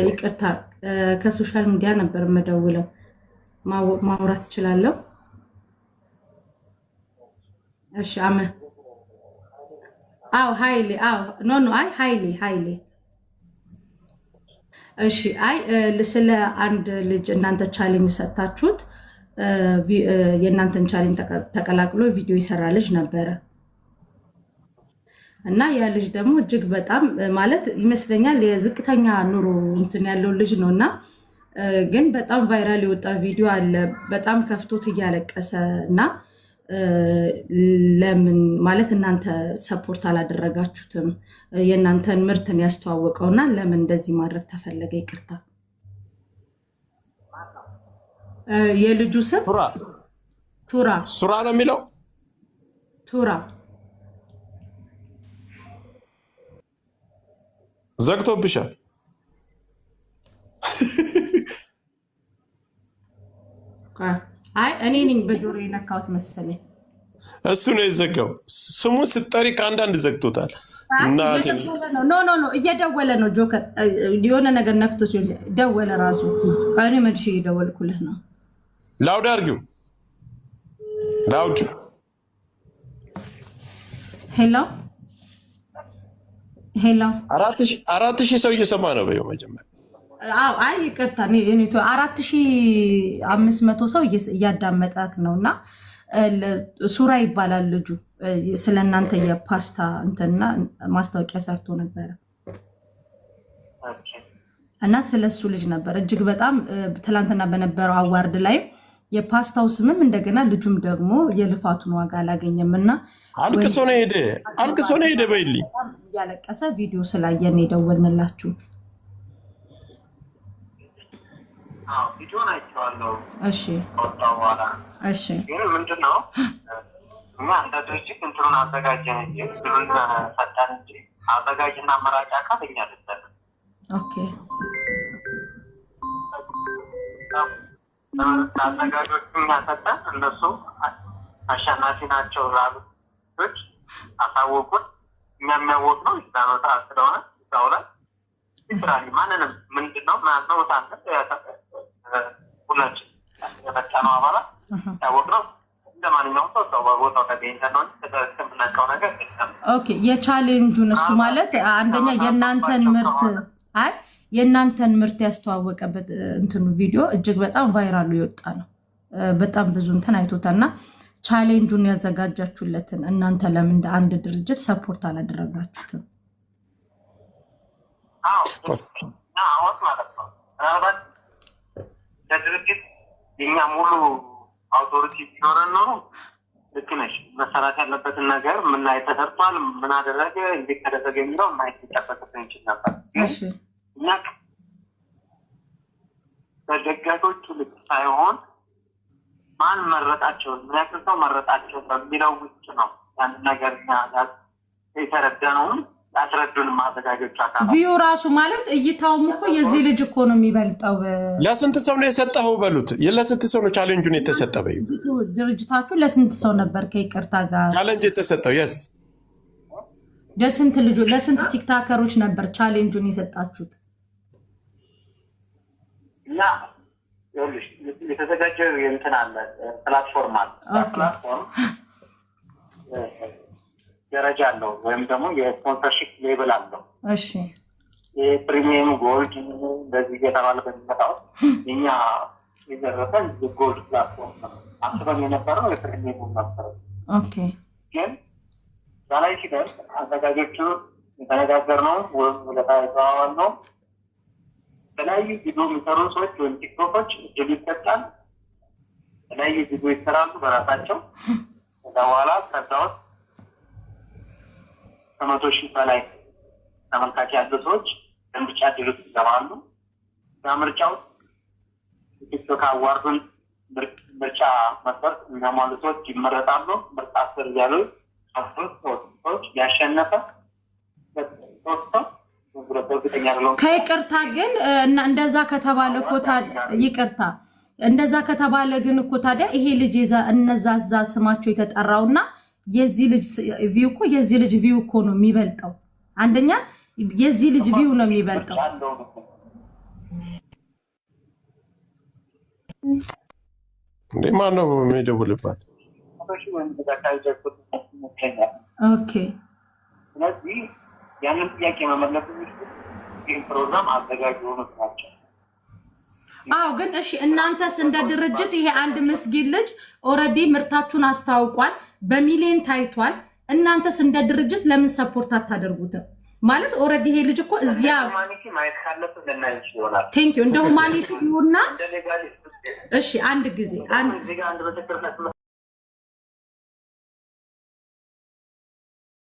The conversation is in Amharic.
ይቅርታ፣ ከ social media ነበር የምደውለው። ማውራት እችላለሁ? እሺ። አዎ፣ ሀይሌ። አዎ፣ no no፣ አይ፣ ሀይሌ፣ ሀይሌ። እሺ፣ አይ፣ ስለ አንድ ልጅ እናንተ challenge ሰጥታችሁት የእናንተን challenge ተቀላቅሎ ቪዲዮ የሰራ ልጅ ነበረ እና ያ ልጅ ደግሞ እጅግ በጣም ማለት ይመስለኛል የዝቅተኛ ኑሮ እንትን ያለው ልጅ ነው እና ግን በጣም viral የወጣ ቪዲዮ አለ። በጣም ከፍቶት እያለቀሰ እና ለምን ማለት እናንተ support አላደረጋችሁትም? የእናንተን ምርትን ያስተዋወቀው እና ለምን እንደዚህ ማድረግ ተፈለገ? ይቅርታ፣ የልጁ ስም ቱራ። ቱራ። ሱራ ነው የሚለው። ቱራ። ዘግቶብሻል። አይ፣ እኔ ነኝ በጆሮ የነካሁት መሰለኝ። እሱ ነው የዘጋው። ስሙን ስትጠሪ ከአንዳንድ ዘግቶታል። እናቴ። እየደወለ ነው። No, no, no፣ እየደወለ ነው። ጆከር የሆነ ነገር ነክቶ ሲሆን ደወለ ራሱ። እኔ መልሼ እየደወልኩልህ ነው። Loud አድርጊው። Loud። Hello, hello። 4,000 ሰው እየሰማ ነው በይው መጀመሪያ። አዎ፣ አይ ይቅርታ፣ 4,500 ሰው እያዳመጠክ ነው እና ሱራ ይባላል ልጁ። ስለ እናንተ የፓስታ እንትና ማስታወቂያ ሰርቶ ነበረ እና ስለ እሱ ልጅ ነበር እጅግ በጣም ትላንትና በነበረው award ላይ የፓስታው ስምም እንደገና ልጁም ደግሞ የልፋቱን ዋጋ አላገኘም እና አልቅሶ ነው ሄደ። አልቅሶ ነው ሄደ በይልኝ። በጣም እያለቀሰ ቪዲዮ ስላየን የደወልንላችሁ። ቪዲዮን አይቼዋለሁ ከወጣ በኋላ። ግን ምንድን ነው፣ እኛ እንደ ድርጅት እንትኑን አዘጋጀን እንጂ፣ ብሉን ሰጠን እንጂ አዘጋጅና አመራጭ አካል እኛ አይደለንም። አዘጋጆቹ እኛ ሰጠን፣ እነሱ አሸናፊ ናቸው ላሉት ልጆች አሳወቁን። እኛ የሚያወቅ ነው እዛ ነው ሰዓት ስለሆነ እዛው ላይ literally ማንንም ምንድን ነው ምናምን ነው ሳንል ሁላችን የመጣነው አባላት ያወቅነው እንደ ማንኛውም ሰው እዛው በቦታው ተገኝተን ነው እንጂ የምናውቀው ነገር የለም። Okay፣ የ challenge ኡን እሱ ማለት አንደኛ የእናንተን ምርት፣ አይ፣ የእናንተን ምርት ያስተዋወቀበት እንትኑ ቪዲዮ እጅግ በጣም viral ኡ የወጣ ነው። በጣም ብዙ እንትን አይቶታል እና challenge ኡን ያዘጋጃችሁለትን እናንተ ለምን እንደ አንድ ድርጅት support አላደረጋችሁትም? አዎ፣ እና አሁን ማለት ነው ምናልባት ለድርጅት የኛ ሙሉ authority ቢኖረን ኖሮ ልክ ነሽ፣ መሰራት ያለበትን ነገር ምን ላይ ተሰርቷል፣ ምን አደረገ፣ እንዴት ተደረገ የሚለው ማየት ሊጠበቅብን ይችል ነበር። ግን እኛ በደጋፊዎቹ ልክ ሳይሆን ማን መረጣቸው፣ ምን ያክል ሰው መረጣቸው በሚለው ውስጥ ነው ያንን ነገር እኛ የተረዳነውም ያስረዱንም አዘጋጆች አካላት። View ራሱ ማለት እይታውም እኮ የዚህ ልጅ እኮ ነው የሚበልጠው። ለስንት ሰው ነው የሰጠኸው በሉት። ለስንት ሰው ነው challenge ኡን የተሰጠ በይው። ድርጅታችሁ ለስንት ሰው ነበር ከይቅርታ ጋር Challenge የተሰጠው yes። ለስንት ልጆ ለስንት TikToker ኦች ነበር challenge ኡን የሰጣችሁት? እና ይኸውልሽ የተዘጋጀ እንትን አለ፣ platform አለ። Platform ደረጃ አለው ወይም ደግሞ የ sponsorship level አለው። የ premium፣ gold እንደዚህ እየተባለ በሚመጣው የኛ የደረሰን የ gold platform ነው። አስበን የነበረው የ premium ነበረ። ግን እዛ ላይ ሲደርስ አዘጋጆቹ የተነጋገርነው ወይም ውለታ የተዋዋልነው የተለያዩ ቪዲዮ የሚሰሩ ሰዎች ወይም ቲክቶኮች እድሉ ይሰጣል። የተለያዩ ቪዲዮ ይሰራሉ በራሳቸው። ከዛ በኋላ ከዛ ውስጥ ከ100,000 በላይ ተመልካች ያሉ ሰዎች ለምርጫ እድል ውስጥ ይገባሉ። በምርጫ ውስጥ የቲክቶክ award ኡን ምርጫ መስፈርት የሚያሟሉ ሰዎች ይመረጣሉ። ምርጫ 10 እያሉ 3 ሰዎች ያሸነፈ ሶስት ሰው እርግጠኛ አይደለሁም። ከይቅርታ ግን እና እንደዛ ከተባለ እኮ ይቅርታ፣ እንደዛ ከተባለ ግን እኮ ታዲያ ይሄ ልጅ እነዛ እዛ ስማቸው የተጠራውና የዚህ ልጅ view እኮ የዚህ ልጅ view እኮ ነው የሚበልጠው። አንደኛ የዚህ ልጅ view ነው የሚበልጠው። ምርጫ አለው እኮ። እንዴ ማን ነው የሚደውልባት? 100,000 ወይም እንደዛ አካባቢ ደርሶት ይመስለኛል። ስለዚህ ያንን ጥያቄ መመለስ የሚችሉት ይህን ፕሮግራም አዘጋጅ የሆኑት ናቸው። አዎ ግን እሺ፣ እናንተስ እንደ ድርጅት ይሄ አንድ ምስኪን ልጅ already ምርታችሁን አስተዋውቋል፣ በሚሊዮን ታይቷል። እናንተስ እንደ ድርጅት ለምን support አታደርጉትም? ማለት already ይሄ ልጅ እኮ እዚያ humanity ማየት ካለብን ልናይ ይሆናል። Thank you፣ እንደ humanity ይሁና። እንደ legality እሺ አንድ ጊዜ አንድ እዚህ ጋር አንድ ምስክርነት